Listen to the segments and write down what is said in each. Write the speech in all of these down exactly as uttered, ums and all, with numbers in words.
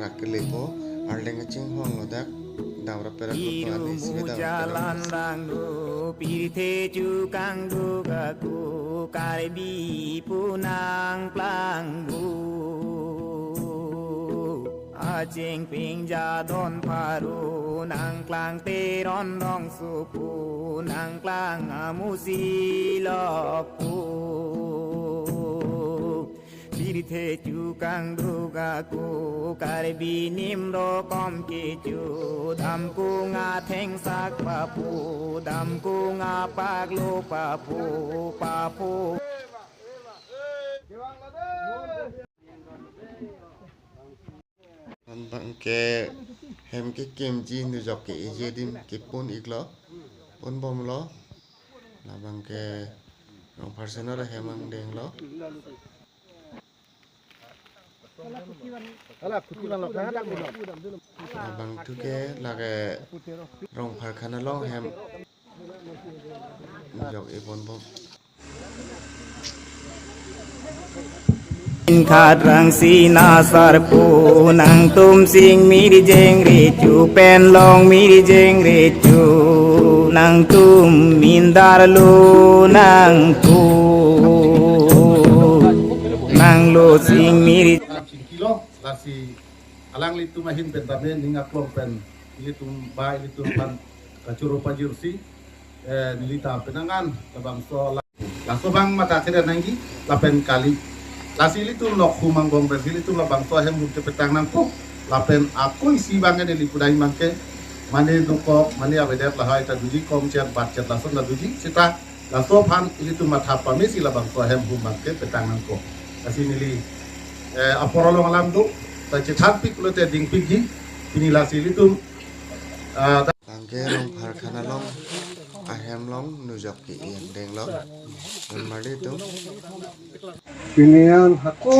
Rak kelepo, arleng kachinghon lo dak, damra pera koto ani sike damra pera. Jalan langno pirthe chukang duga ko Karbi punang plangbo. Aching ping jadon pharo nangklang Teron rongsopo nangklang amusi lokpo. Pirthe chukang duga ko Karbi nimrokom kecho, damkung athengsak papo, damkung apaklo papo, papo. Labang ke hem kekimji nujok ke-eji adim kepon iklo, ponbomlo. Labang ke Rongphar Sena ahem angdenglo. Labang thu ke lake Rongphar Khan along hem nujok-e ponbom. Khat rangsi nasarpo nangtum sing mirjeng recho pen long mirjeng recho nangtum mindarlo nangpo nanglo sing mir. Kilo, lasi alanglitum ahin pen tame ning aklong pen ilitum ba ilitum aphan kachoro pajirsi, eh, neli ta penang an labangso la-, laso abang matha chede nangji lapen kali. Lasi ilitum nok hum angbong pen ilitum labangso ahem hum kepetang nangpo. Lapen ako isi abang ke neli pudai abang ke mane dokok, mane avedet lahai ta doji, komchet batchet lason ta doji. Seta laso aphan ilitum matha pamesi labangso ahem hum abang ke petang nangpo. Lasi neli, eh, apor along alam do, ta chethanpik lote dingpikji, pini lasi ilitum, ah, Labang ke Rongphar Khan along ahem along nujok ke-e angdenglo. Marli atum. Pini an hako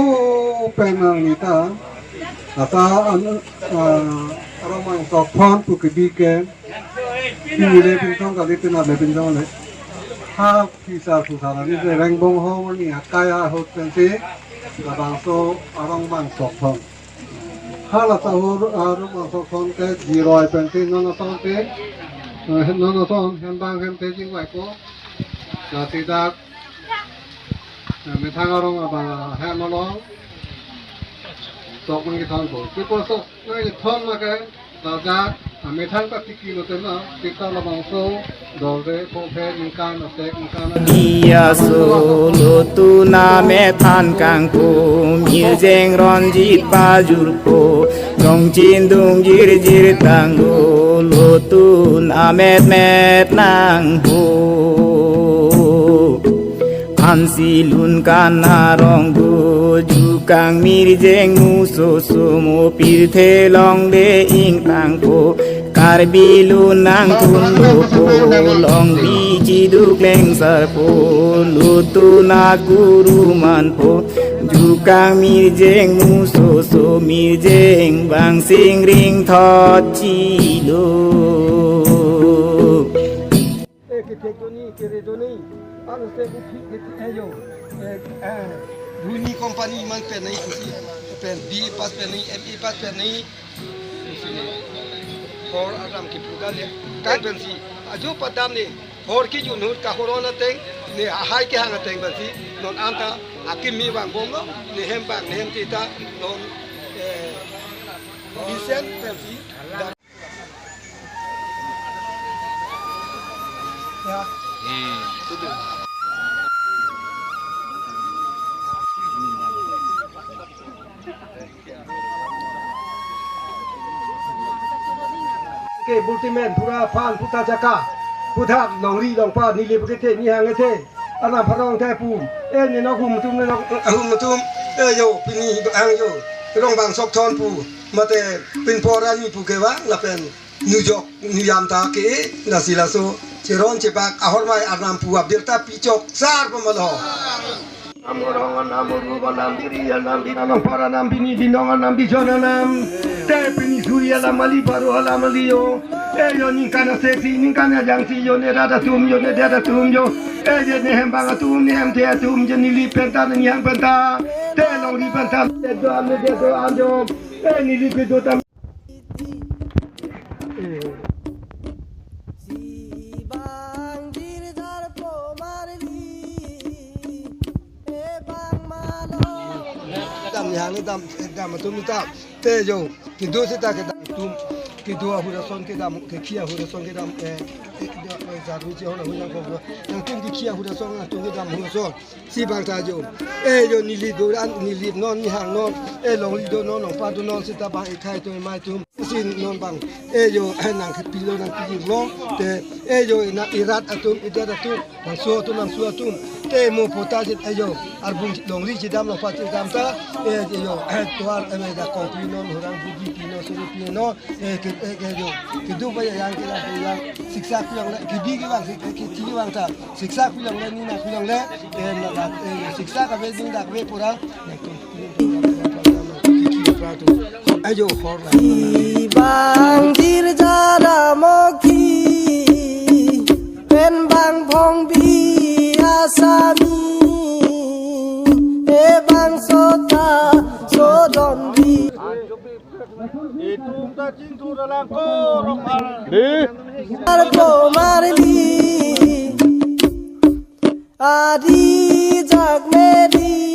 pen nang nita. Ata an, ah, arong bang sok thon pu kebi ke. Pini le pinchong kali pina le pinchong le. Ha pisa susana ni se rengbong ho ni akaya ho pensi. Labangso arong bang sok thon. Hala sahur, ah, arong bang sok thon ke jiroi pensi non ason ke, eh, non ason hem bang hem te jingvaipo. Lasi dak, eh, methang arong abang hem along sok nangkethonpo. Kipu sok nangkethon lake, ladak, ah, methang ta tiki lote na, kita labangso, Dorde pho phe ningkan asek ningkan. Iya solo tuna methan kangpo, mirjeng ronjit pajurpo, dongchin dungjir jir tanglo, lo tuna met met nangpo. Ansi lun kan arong do, jukang mirjeng muso sumo, pirthe longde ingtangpo. Karbi lun nangthunpo, longbi chiduk lengsarpo, lo tuna kuru manpo, jukang mirjeng muso so mirjeng bang sing ringthot chilo. Eh, kethek doni, kere doni, ano se bu phik kethek ayo. Eh, eh, Dhoni company man pen nai kusi, pen B A pass pen nai, M A pass pen nai. Hor alam ke puga le, kai pensi, ajo padam ne, hor ke junhut ka horon ateng, ne ahai kehang ateng pensi, non anta, akimi vangbomlo, ne hem bang, ne hem tita, non, eh, Vincent pensi, Ke bultimen pura pan puta jaka. Puthak longri longpa neli pekethe nihang ethe. Anam pharong the pu. Eh, ne nok hum tum, ne nok, eh, hum tum. Eh, yo, pini hang yo. Rong bang sok thon pu. Mate pinpor ani pu ke vang lapen nujok nuyam ta ke, lasi laso cheron chebak ahormai arnam pu abirta pichok sar pamalo. Amorong anam, orup anam, biri anam, binong anam, pora anam, bini binong anam, bijon anam. Te pini suri alam ali, baru alam ali yo. Eh, yo ningkan aseksi, ningkan ajangsi yo, ne rat atum yo, ne det atum yo. Eh, je ne hem bang atum, ne hem te atum, je neli penta, ne nihang penta. Te longri penta. Te do am, ne te do am yo. Neli kedo tam. Dam ni hang ni dam, dam atum ni dam. Te jo, kedo seta kedam atum. Kedo ahut ason kedam, kekhia ahut ason kedam, eh, eh, eh, jaru ji hon ahut yang kong. Nangtum kekhia ahut ason, nangtum kedam ahut ason. Si bang ta jo. Eh jo, neli do an, neli non, ni hang non. Eh, longri do non, longpa do non, seta bang ekhai atum, emai atum. Si non bang. Eh jo, eh, nangkepilo, nangpilo. Te, eh jo, na irat atum, idat atum. Nangso atum, nangso atum. Te mo pota jit, eh jo. Arbung longri chedam, longpa chedam ta. Eh jo, eh, tovar, eh, da kongpi non, hurang buji pi non, suri pi non. Eh, ke, eh, ke jo. Kedo ba yang, ke yang. Siksa kuyang le, kedi kuyang, sik-, eh, kedi kuyang ta. Siksa kuyang le, nina kuyang le. Eh, na, na, eh, siksa kave, nina kave pura. Ajo, hor la. Bang girja damokhi, pen bang phong bi asami, e bang sota sodon bi. Itum ta chingthur alang ko rong hal. Di. Arko marli. Adi jak meri.